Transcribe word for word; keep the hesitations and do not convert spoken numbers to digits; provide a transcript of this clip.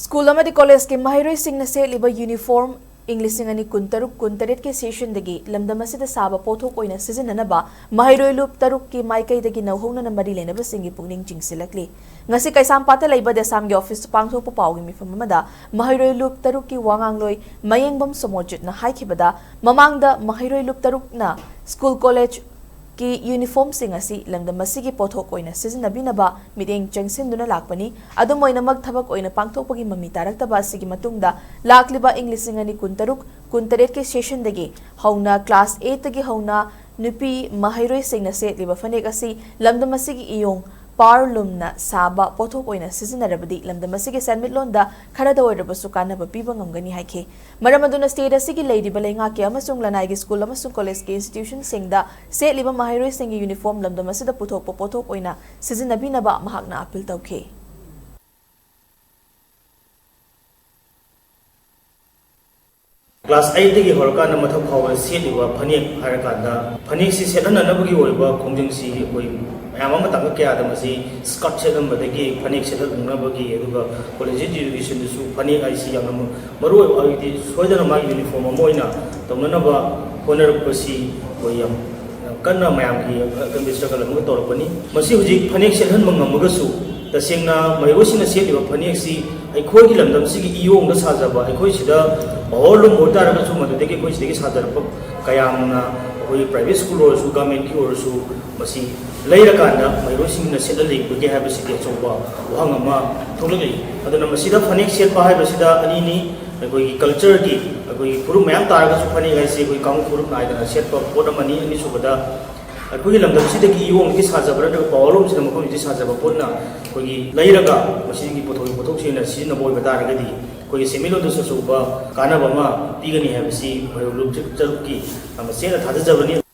School ꯑꯃꯗꯤ ꯀꯣꯂꯦꯖꯀꯤ ꯃꯍꯩꯔꯣꯏꯁꯤꯡꯅ ꯁꯦꯠꯂꯤꯕ ꯌꯨꯅꯤꯐꯣꯔꯝ ꯏꯪ ꯂꯤꯁꯤꯡ ꯑꯅꯤ ꯀꯨꯟꯇꯔꯨꯛ ꯀꯨꯟꯇꯔꯦꯠꯀꯤ ꯁꯦꯁꯟꯗꯒꯤ ꯂꯝꯗꯝ ꯑꯁꯤꯗ ꯁꯥꯕ ꯄꯣꯠꯊꯣꯛ ꯑꯣꯏꯅ ꯁꯤꯖꯤꯟꯅꯅꯕ ꯃꯍꯩꯔꯣꯏ ꯂꯨꯞ ꯇꯔꯨꯛꯀꯤ ꯃꯥꯏꯀꯩꯗꯒꯤ ꯅꯧꯍꯧꯅꯅ ꯃꯔꯤ ꯂꯩꯅꯕꯁꯤꯡꯒꯤ ꯄꯨꯛꯅꯤꯡ ꯆꯤꯡꯁꯤꯜꯂꯛꯂꯤ꯫ ꯉꯁꯤ ꯀꯩꯁꯥꯝꯄꯥꯠꯇ ꯂꯩꯕ ꯗꯦꯁꯥꯝꯒꯤ ꯑꯣꯐꯤꯁꯇ ꯄꯥꯡꯊꯣꯛꯄ ꯄꯥꯎꯒꯤ ꯃꯤꯐꯝ ꯑꯃꯗ ꯃꯍꯩꯔꯣꯏ ꯂꯨꯞ ꯇꯔꯨꯛꯀꯤ ꯋꯥꯉꯥꯡꯂꯣꯏ ꯃꯌꯦꯡꯕꯝ ꯁꯣꯃꯣꯔꯖꯤꯠꯅ ꯍꯥꯏꯈꯤꯕꯗ, ꯃꯃꯥꯡꯗ ꯃꯍꯩꯔꯣꯏ ꯂꯨꯞ ꯇꯔꯨꯛꯅ ꯁ꯭ꯀꯨꯜ ꯀꯣꯂꯦꯖ ꯀꯤ ꯌꯨꯅꯤꯐꯣꯔꯝꯁꯤꯡ ꯑꯁꯤ ꯂꯝꯗꯝ ꯑꯁꯤꯒꯤ ꯄꯣꯠꯊꯣꯛ ꯑꯣꯏꯅ ꯁꯤꯖꯤꯟꯅꯕꯤꯅꯕ ꯃꯤꯠꯌꯦꯡ ꯆꯪꯁꯤꯟꯗꯨꯅ ꯂꯥꯛꯄꯅꯤ꯫ ꯑꯗꯨꯝ ꯑꯣꯏꯅꯃꯛ, ꯊꯕꯛ ꯑꯣꯏꯅ ꯄꯥꯡꯊꯣꯛꯄꯒꯤ ꯃꯃꯤ ꯇꯥꯔꯛꯇꯕ ꯑꯁꯤꯒꯤ ꯃꯇꯨꯡꯗ, ꯂꯥꯛꯂꯤꯕ ꯏꯪ ꯂꯤꯁꯤꯡ ꯑꯅꯤ ꯀꯨꯟꯇꯔꯨꯛ ꯀꯨꯟꯇꯔꯦꯠꯀꯤ ꯁꯦꯁꯟꯗꯒꯤ ꯍꯧꯅ ꯀ꯭ꯂꯥꯁ ꯑꯩꯠꯇꯒꯤ ꯍꯧꯅ ꯅꯨꯄꯤ ꯃꯍꯩꯔꯣꯏꯁꯤꯡꯅ ꯁꯦꯠꯂꯤꯕ ꯐꯅꯦꯛ ꯑꯁꯤ ꯂꯝꯗꯝ ꯑꯁꯤꯒꯤ ꯏꯌꯣꯡ ꯄꯥꯋꯔꯂꯨꯝꯅ ꯁꯥꯕ ꯄꯣꯠꯊꯣꯛ ꯑꯣꯏꯅ ꯁꯤꯖꯤꯟꯅꯔꯕꯗꯤ ꯂꯝꯗꯝ ꯑꯁꯤꯒꯤ ꯁꯦꯟꯃꯤꯠꯂꯣꯟꯗ ꯈꯔꯗ ꯑꯣꯏꯔꯕꯁꯨ ꯀꯥꯟꯅꯕ ꯄꯤꯕ ꯉꯝꯒꯅꯤ ꯍꯥꯏꯈꯤ꯫ ꯃꯔꯝ ꯑꯗꯨꯅ state ꯑꯁꯤꯒꯤ ꯂꯩꯔꯤꯕ ꯂꯩꯉꯥꯛꯀꯤ ꯑꯃꯁꯨꯡ ꯂꯅꯥꯏꯒꯤ ꯁ꯭ꯀꯨꯜ ꯑꯃꯁꯨꯡ ꯀꯣꯂꯦꯖꯀꯤ institutionꯁꯤꯡꯗ ꯁꯦꯠꯂꯤꯕ ꯃꯍꯩꯔꯣꯏꯁꯤꯡꯒꯤ ꯌꯨꯅꯤꯐꯣꯔꯝ ꯂꯝꯗꯝ ꯑꯁꯤꯗ ꯄꯨꯊꯣꯛꯄ ꯄꯣꯠꯊꯣꯛ ꯑꯣꯏꯅ ꯁꯤꯖꯤꯟꯅꯕꯤꯅꯕ ꯃꯍꯥꯛꯅ appeal ꯇꯧꯈꯤ꯫ Class eightꯇꯒꯤ ꯍꯧꯔꯀꯥꯟꯗ ꯃꯊꯛ ꯐꯥꯎꯕ ꯁꯦꯠꯂꯤꯕ ꯐꯅꯦꯛ ꯍꯥꯏꯔꯀꯥꯟꯗ, ꯐꯅꯦꯛꯁꯤ ꯁꯦꯠꯍꯟꯅꯅꯕꯒꯤ ꯑꯣꯏꯕ ꯈꯣꯡꯖꯪꯁꯤ ꯑꯩꯈꯣꯏ ꯃꯌꯥꯝ ꯑꯃ ꯇꯥꯡꯀꯛ ꯀꯌꯥꯗ ꯃꯁꯤ skirt ꯁꯦꯠꯍꯟꯕꯗꯒꯤ ꯐꯅꯦꯛ ꯁꯦꯠꯍꯟꯅꯕꯒꯤ, ꯑꯗꯨꯒ college educationꯗꯁꯨ ꯐꯅꯦꯛ ꯍꯥꯏꯁꯤ ꯌꯥꯝꯅ ꯃꯔꯨ ꯑꯣꯏꯕ, ꯍꯥꯏꯕꯗꯤ ꯁꯣꯏꯗꯅ ꯃꯥꯒꯤ uniform ꯑꯃ ꯑꯣꯏꯅ ꯇꯧꯅꯅꯕ ꯍꯣꯠꯅꯔꯛꯄꯁꯤ ꯑꯩꯈꯣꯏ ꯌꯥꯝ ꯀꯟꯅ ꯃꯌꯥꯝꯒꯤ ꯑꯀꯟꯕ struggle ꯑꯃꯒ ꯇꯧꯔꯛꯄꯅꯤ꯫ ꯃꯁꯤ ꯍꯧꯖꯤꯛ ꯐꯅꯦꯛ ꯁꯦꯠꯍꯟꯕ ꯉꯝꯃꯒꯁꯨ, ꯇꯁꯦꯡꯅ ꯃꯍꯩꯔꯣꯏꯁꯤꯡꯅ ꯁꯦꯠꯂꯤꯕ ꯐꯅꯦꯛꯁꯤ ꯑꯩꯈꯣꯏꯒꯤ ꯂꯝꯗꯝꯁꯤꯒꯤ ꯏꯌꯣꯡꯗ ꯁꯥꯖꯕ, ꯑꯩꯈꯣꯏ ꯁꯤꯗ powerloom ꯑꯣꯏꯇꯥꯔꯒꯁꯨ, ꯃꯗꯨꯗꯒꯤ ꯑꯩꯈꯣꯏ ꯁꯤꯗꯒꯤ ꯁꯥꯖꯔꯛꯄ ꯀꯌꯥꯝꯅ ꯑꯩꯈꯣꯏ private school ꯑꯣꯏꯔꯁꯨ, governmentꯀꯤ ꯑꯣꯏꯔꯁꯨ, ꯃꯁꯤ ꯂꯩꯔꯀꯥꯟꯗ ꯃꯍꯩꯔꯣꯏꯁꯤꯡꯅ ꯁꯦꯠꯍꯜꯂꯤꯕꯒꯦ ꯍꯥꯏꯕꯁꯤꯗꯤ ꯑꯆꯧꯕ ꯋꯥꯍꯪ ꯑꯃ ꯊꯣꯛꯂꯛꯂꯤ꯫ ꯑꯗꯨꯅ ꯃꯁꯤꯗ ꯐꯅꯦꯛ ꯁꯦꯠꯄ ꯍꯥꯏꯕꯁꯤꯗ ꯑꯅꯤꯅꯤ, ꯑꯩꯈꯣꯏꯒꯤ cultureꯒꯤ, ꯑꯩꯈꯣꯏꯒꯤ ꯐꯨꯔꯨꯞ ꯃꯌꯥꯝ ꯇꯥꯔꯒꯁꯨ ꯐꯅꯦꯛ ꯍꯥꯏꯁꯤ ꯑꯩꯈꯣꯏ ꯀꯥꯡꯂꯨꯞ ꯐꯨꯔꯨꯞ ꯅꯥꯏꯗꯅ ꯁꯦꯠꯄ ꯄꯣꯠ ꯑꯃꯅꯤ꯫ ꯑꯅꯤꯁꯨꯕꯗ, ꯑꯩꯈꯣꯏꯒꯤ ꯂꯝꯗꯝꯁꯤꯗꯒꯤ ꯏꯌꯣꯡꯗꯒꯤ ꯁꯥꯖꯕ ꯅꯠꯇ꯭ꯔꯒ powerloomꯁꯤꯅ ꯃꯐꯝꯁꯤꯗꯒꯤ ꯁꯥꯖꯕ ꯄꯣꯠꯅ ꯑꯩꯈꯣꯏꯒꯤ ꯂꯩꯔꯒ ꯃꯁꯤꯒꯤ ꯄꯣꯠꯊꯣꯛ, ꯄꯣꯠꯊꯣꯛꯁꯤꯡ ꯑꯣꯏꯅ ꯁꯤꯖꯤꯟꯅꯕ ꯑꯣꯏꯕ ꯇꯥꯔꯒꯗꯤ, ꯑꯩꯈꯣꯏꯒꯤ ꯁꯦꯟꯃꯤꯠꯂꯣꯟꯗꯁꯨ ꯑꯆꯧꯕ ꯀꯥꯟꯅꯕ ꯑꯃ ꯄꯤꯒꯅꯤ ꯍꯥꯏꯕꯁꯤ ꯃꯍꯩꯔꯣꯏ ꯂꯨꯞ ꯇꯔꯨꯛꯀꯤ ꯃꯁꯦꯟꯅ ꯊꯥꯖꯖꯕꯅꯤ꯫